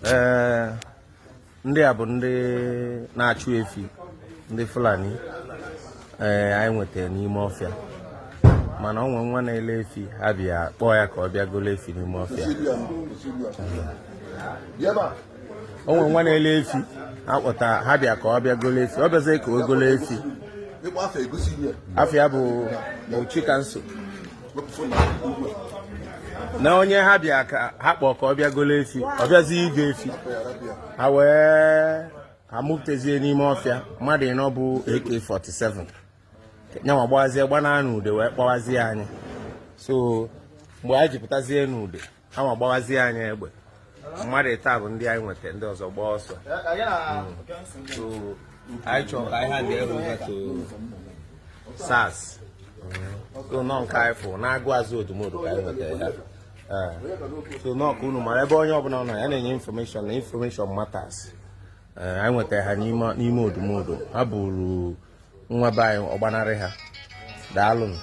Ee, ndị a bụ ndị na-achụ efi ndị Fulani. Ee, anyị nwetara n'ime ọfịa, mana ọ nwe nwa na-ele efi, ha bịa kpọọ ya ka ọ bịa golo efi n'ime ọfịa. O nwe nwa na-ele efi ha kpọta, ha bịa ka ọ bịa golo efi. Ọ bịazie ka o golo efi. Afa ya bụ Chikamso. Na onye ha bịa ka ha kpọọ ka ọ bịa golo efi, ọ bịazi igo efi, ha wee ha mụpụtazie n'ime ọfịa mmadụ ịnọ bụ AK-47 nyanwa, gbawazie gbanaa n'ude wee kpọwazie anyị. So mgbe anyị ji pụtazie n'ude, ha ma gbawazie anyị egbe. Mmadụ ịta bụ ndị anyị nweta, ndị ọzọ gbaa ọsọ. So anyị chọrọ ka anyị hand over to SARS. So nọ nke anyị fụ na-agụ azụ Odumodu ka anyị nwetara ya. Ee. So nọ ka unu mara ebe onye ọbụla nọ ya na-enye information na information matters. Ee, anyị nwetara ha n'ime Odumodu. Ha buru nwa be anyị, ọgbanarị ha. Daalụnụ.